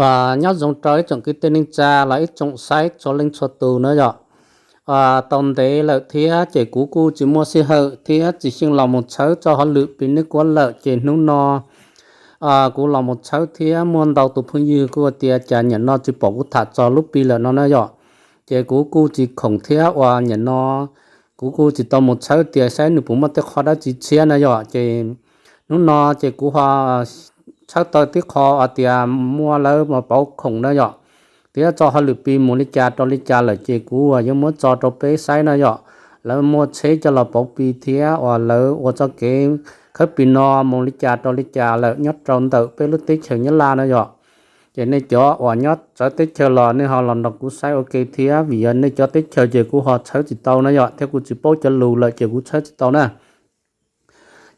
Nyob zoo rau ib tsoom kwv tij neej tsa los ib tsoom saib txhua leej txhua tus na yom. Tau ntev lawm thiab ces kuv kuj tsis muaj sij hawm thiab tsis xyeej los mus tshawb txog hauj lwm pi neb kuab lawm ces hnub no kuv los mus tshawb thiab muaj ntau tus phooj ywg kuj tias cas nyam no tsis pom kuv tham txog lub pi lawm no na yom. Ces kuv kuj tsis khoom thiab uas nyam no kuv kuj tsis tau mus tshawb tias saib nws puas muaj tej qho dab tsi tshiab na yom. Ces hnub no ces kuv ho tshawb tau tib qho tias muaj lawv pauv khoom na yom, thiab txoj hauj lwm pi mus li cas rau li cas lawm ces kuv uas yuav muab tso rau peb saib na yom. Lawv muaj tsheb coj los pauv pi thiab uas lawv ua txoj kev khawb pi no mus li cas rau li cas lawm nyob rau ntawm peb lub teb chaws Nyab Laj na yom. Ces nej cov uas nyob txawv teb chaws los nej ho los nrog kuv saib ua ke thiab, vim yog nej cov teb chaws ces kuv ho tshawb tsis tau na yom, thiab kuv tsis paub cov lus lawm ces kuv tshawb tsis tau na.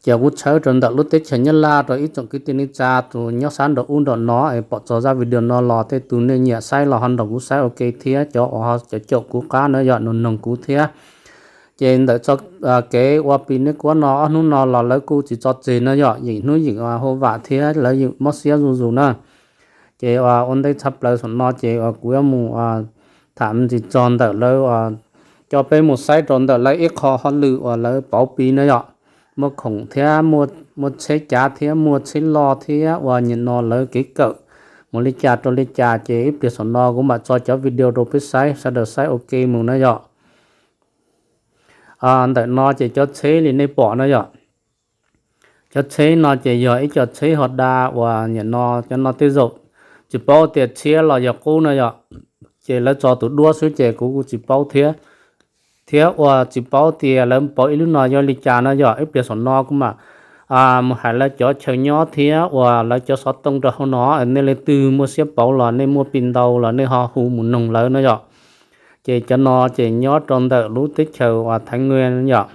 Ces kuv tshawb rau ntawm lub teb chaws Nyab Laj rau ib tsoom kwv tij neej tsa tus nyob sab nraum ub nraum no es pom txog zaj video no los tej tus nej nyiam saib los ho nrog kuv saib ua ke thiab, cov uas cov caum kuv qab na yom, nug noog kuv thiab. Ces ntawm txoj kev ua pi neb kuab no ob hnub no los lawv kuj tsis tso tseg no yom, yeem hnub yeem hu vam thiab lawv yeem mob siab zuj zus na. Ces ua ntej tshaj plaws saum no ces kuv yuav mus tham ntsis txog ntawm lawv coj peb mus saib rau ntawm lawv ib qho hauj lwm uas lawv pauv pi na yom. Muaj khoom thiab muaj tsheb cav thiab muaj tsheb loj thiab uas nyam no lawv kev kawm mus li cas rau li cas ces ib pliag saum no kuv mam tso cov video rau peb saib sawv daws saib ua ke mus na yom. Ntawm no ces cov tsheb li nej pom na yom. Cov tsheb no ces yog ib co tsheb Honda uas nyam no cov no tej zaum tsis paub tias tshiab los yog qub no yom. Ces lawv tso tus duab xwb ces kuv kuj tsis paub thiab, thiab uas tsis paub tias lawv pauv ib lub no yog li cas no yom. Ib pliag saum no kuv mam mus hais lawv cov chaw nyob thiab uas lawv cov xov tooj rau hauv no, nej leej twg muaj siab pauv los nej muaj pi ntau los nej ho hu mus noog lawv no yom. Ces cov no ces nyob rau ntawm lub teb chaws uas Thaiv Nua yom.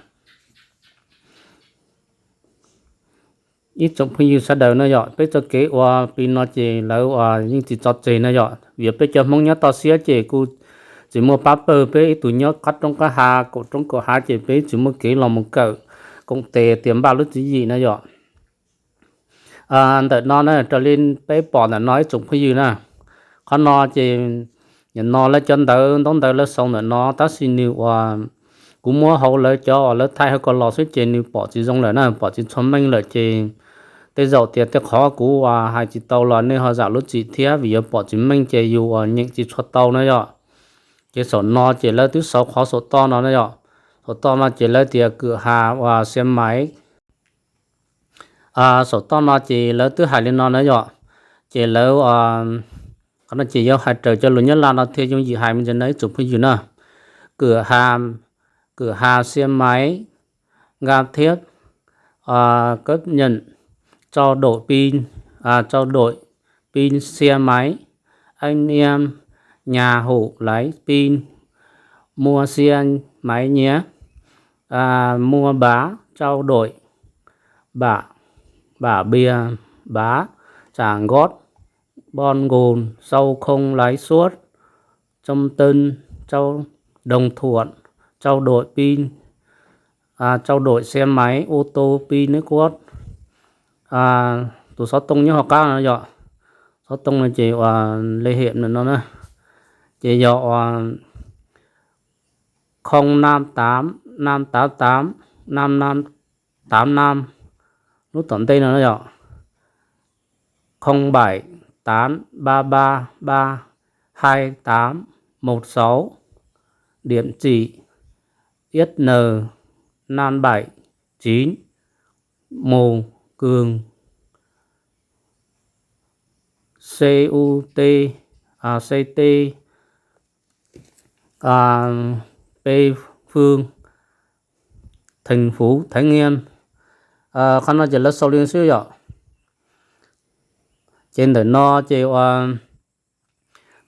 Ib tsoom phooj ywg sawv daws no yom, peb txoj kev ua pi no ces lawv uas yeej tsis tso tseg no yom, vim peb cov Hmoob nyob toj siab ces kuj tsis muaj pab pawg, peb ib tug nyob qab roob qab hav kaum roob kaum hav ces peb tsis muaj kev los mus kawm koom tes tias npaj lub tswv yim no yom. Ntawm no na, raws li peb pom ntawm no ib tsoom phooj ywg na, qhov no ces nyam no lawv cov ntawv ntaub ntawv lawv sau ntawm no tab sis nws uas kuv muab hauv lawv cov uas lawv thaij hauv ko los xwb ces nws pom tsis zoo lawm na, pom tsis tshua meej lawm ces tej zaum tias tej qhov kuv uas hais tsis tau los nej ho zam lub txim thiab, vim yog pom tsis meej ces yus uas nyeem tsis tshua tau na yom. Ces saum no ces lawv twb sau qhov saum toj no na yom. Saum toj no ces lawv tias kwm has uas xia maiv. Saum toj no ces lawv twb hais li no na yom. Ces lawv, qhov no ces yuav hais raws cov lus Nyab Laj no thiaj yooj yim hais me ntsis no ib tsoom phooj ywg na. Kwm ha, kwm ha xia maiv, nka thiab, kab nyam, trao đổi pin, trao đổi pin xe máy, anh em nhà hụ lấy pin, mua xe máy nhé, mua bán trao đổi, bả, bả bìa, bả trả góp, bon gồn, sau không lãi suất, trong tin, trao đồng thuận, trao đổi pin, trao đổi xe máy, ô tô, pin nước quất. Tus xov tooj nyob hauv qab no yom. Xov tooj no ces uas lej hiam no na, ces yog uas không năm tám năm tám tám năm năm tám năm, lub tom ntej no yog không bảy tám ba ba ba hai tám một sáu, điểm chỉ S N năm bảy chín, Mù Cương, C U T, C T, P Phương, thành phố Thái Nguyên. Qhov no ces lawv sau li xwb yom. Ces ntawm no ces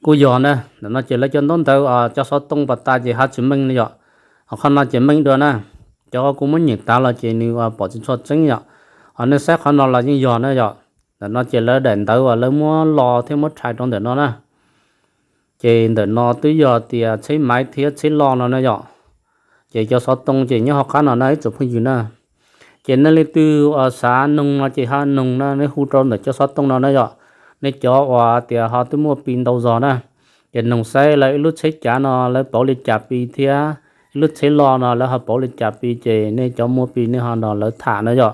kuj yog na, ntawm no ces lawv cov ntaub ntawv cov xov tooj pas tas ces haj tsis meej no yom. Ho qhov no ces meej dua na, cov kuv muab nyeem tas los ces nws pom tsis tshua tseeb yom. Ho nej saib qhov no los yeej yog na yom. Ntawm no ces lawv daim ntawv uas lawv muab lo thiab muab rhais rau ntawm no na. Ces ntawm no twb yog tias tsheb maiv thiab tsheb loj no na yom. Ces cov xov tooj ces nyob hauv qab no na ib tsoom phooj ywg na. Ces nej leej twg xav noog no ces ho noog na, nej hu rau ntawm cov xov tooj no na yom. nej cov uas tias ho twb muaj Pi ntau zog na, ces noog saib lawv ib lub tsheb cav no lawv pauv li cas Pi thiab ib lub tsheb loj no lawv ho pauv li cas Pi, ces nej cov muaj Pi nej ho nrog lawv tham na yom.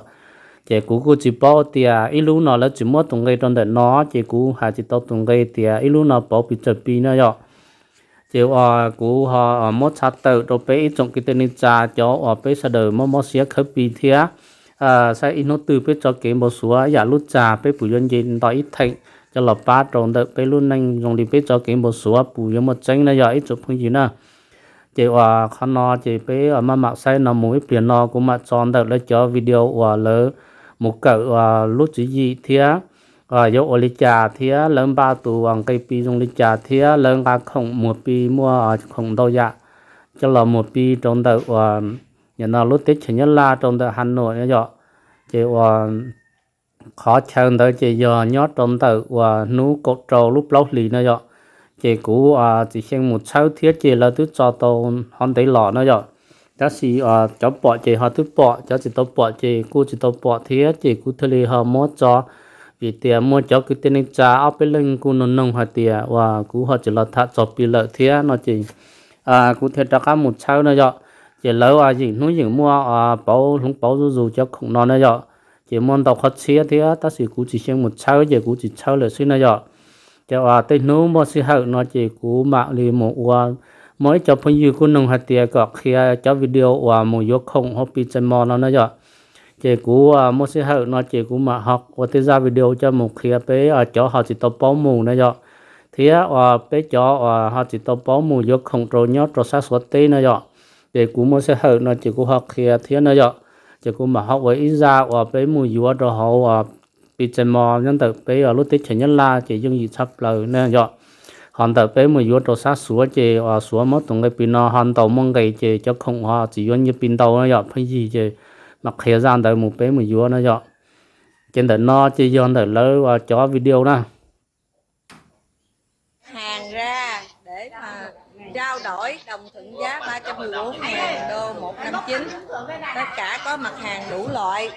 Ces kuv kuj tsis paub tias ib lub no lawv tsis muab tus nqe rau ntawm no, ces kuv hais tsis tau tus nqe tias ib lub no pauv pes tsawg Pi na yom. Ces uas kuv ho muab tshaj tawm rau peb ib tsoom kwv tij neej tsa cov uas peb sawv daws mob mob siab khawb Pi thiab, saib ib hnub twg peb tso kev npau suav yam lub tsag peb puas yuav nce nto ib theem coj los pab rau ntawm peb lub neej zoo li peb tso kev npau suav puas yuav muaj tseeb na yom ib tsoom phooj ywg na. Ces uas qhov no ces peb maj mam saib no mus ib pliag no kuv mam tso ntawm lawv cov video uas lawv mus kawm lub tswv yim thiab yuav ua li cas thiab lawv npaj tus uas nqe Pi zoo li cas thiab lawv nqa khoom muag Pi muaj khoom ntau yam coj los muag Pi rau ntawm uas nim no lub teb chaws Nyab Laj rau ntawm Hav Nuam no yom. Ces uas qhov chaw ntawd ces yog nyob rau ntawm uas hnub kaum rau lub plaub hlis no yom. Ces kuv tsis xyeej mus tshawb thiab ces lawv twb tso tau hov ntev los no yom. Tab sis cov pom ces ho twb pom, cov tsis tau pom ces kuj tsis tau pom thiab ces kuv thiaj li ho muab tso. Vim tias muaj cov kwv tij neej tsa ob peb leeg kuj noog noog hais tias uas kuv ho tsis los tham txog Pi lawm thiab no ces kuv thiaj rov qab mus tshawb no yom. Ces lawv yeem hnub yeem muaj pauv hloov pauv zuj zus cov khoom no na yom. Ces muaj ntau qhov txhiab thiab tab sis kuv tsis xyeej mus tshawb ces kuv tsis tshawb lawm xwb na yom. Ces uas tej hnub muaj sij hawm no ces kuv mam li mus ua, muaj ib co phooj ywg kuj noog hais tias kom qhia cov video uas mus yuav khoom hauv Pi Txais Mos no na yom. Ces kuv muaj sij hawm no ces kuv mam ho ua tej zaj video coj mus qhia peb cov ho tsis tau paub mus na yom, thiab uas peb cov uas ho tsis tau paub mus yuav khoom rau nyob rau sab Suav teb na yom. Ces kuv muaj sij hawm no ces kuv ho qhia thiab na yom. Ces kuv mam ho ua ib zaj uas peb mus yuav rau hauv Pi Txais Mos nyob ntawm peb lub teb chaws Nyab Laj ces yooj yim tshaj plaws na yom. Ho ntawm peb mus yuav rau sab Suav ces uas Suav muab tus nqe Pi no ho ntaus muaj nqis ces cov khoom ho tsis yuav nyiaj Pi ntau na yom phooj ywg, ces mam qhia zaj ntawd mus peb mus yuav na yom. Ces ntawm no ces yog ntawm lawv cov video na. Hàng ra để mà trao đổi đồng thuận giá ba trăm mười bốn ngàn đô một năm chín. Tất cả có mặt hàng đủ loại.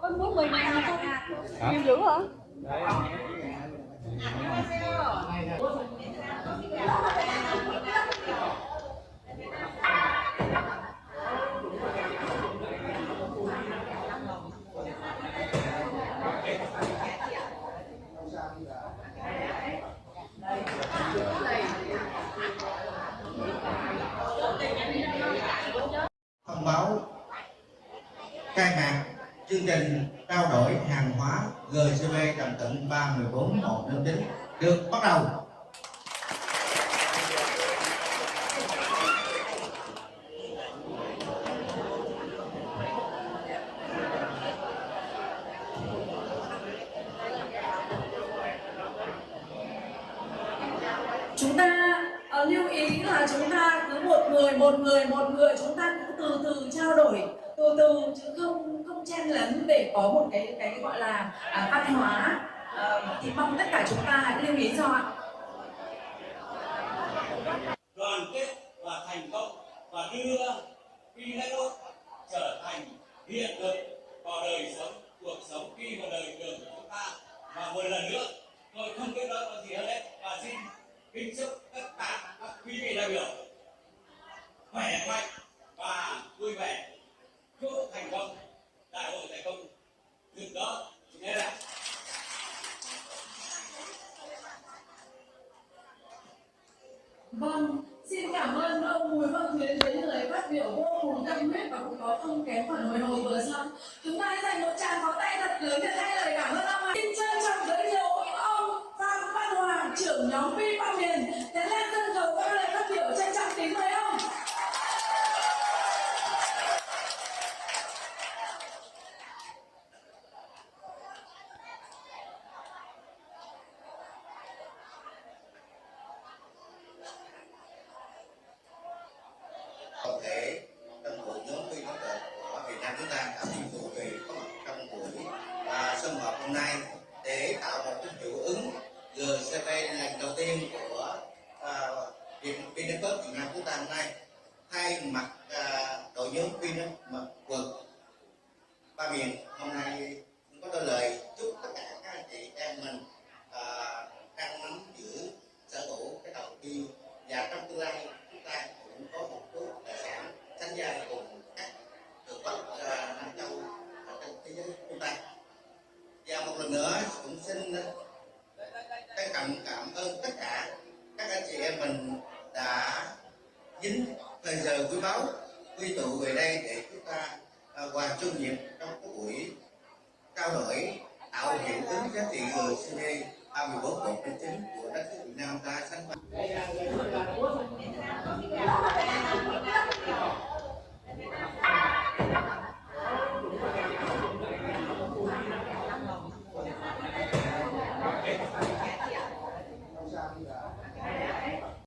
Con muốn mười ngàn không? Hả? Nhiều dữ hả? Thông báo khai mạc chương trình trao đổi hàng hóa G C V Đàm Tấn ba mười bốn một năm chín được bắt đầu. Chúng ta ờ, lưu ý là chúng ta cứ một người một người một người chúng ta cứ từ từ trao đổi từ từ chứ không không chen lấn để có một cái cái gọi là à, văn hóa. Ờ, thì mong tất cả chúng ta hãy lưu ý cho ạ. Đoàn kết và thành công và đưa Vinacode trở thành hiện thực vào đời sống, cuộc sống đi vào đời thường của chúng ta. Và một lần nữa, tôi không biết nói gì hơn hết và xin kính chúc tất cả các quý vị đại biểu khỏe mạnh và vui vẻ, chúc thành công, đại hội thành công. Vâng, xin cảm ơn ông Bùi Văn Tuyến với lời phát biểu vô cùng tâm huyết và cũng có không kém phần hồi hộp vừa rồi. Chúng ta hãy dành một tràng pháo tay thật lớn để thay lời cảm ơn ông. Xin trân trọng giới thiệu ông Phan Văn Hoàng, trưởng nhóm Vi Phạm Miền, tiến lên sân khấu có lời phát biểu. Trân trọng kính mời ông. Toàn thể trong hội nhóm Quy Nói Cờ của Việt Nam chúng ta đã tuyên bố về có mặt trong buổi à, sân họp hôm nay để tạo một cái hiệu ứng G C V lần đầu tiên của à, Việt Vinapub Việt Nam chúng ta. Hôm nay, thay mặt à, đội nhóm Queen Mật Quần Ba Miền, hôm nay cũng có đôi lời chúc tất cả các anh chị em mình à, đang nắm giữ, sở hữu cái đầu tư, và trong tương lai chúng ta cũng có một số tài sản sánh vai cùng các cường quốc à, Nam Châu và trên thế giới chúng ta. Và một lần nữa cũng xin trân trọng cảm ơn tất cả các anh chị em mình đã dành thời giờ quý báu, quy tụ về đây để chúng ta à, hòa chung nhiệt trong cái buổi trao đổi tạo hiệu ứng giá trị G C D ba mươi bốn cộng chín của đất nước Việt Nam ta sánh vai.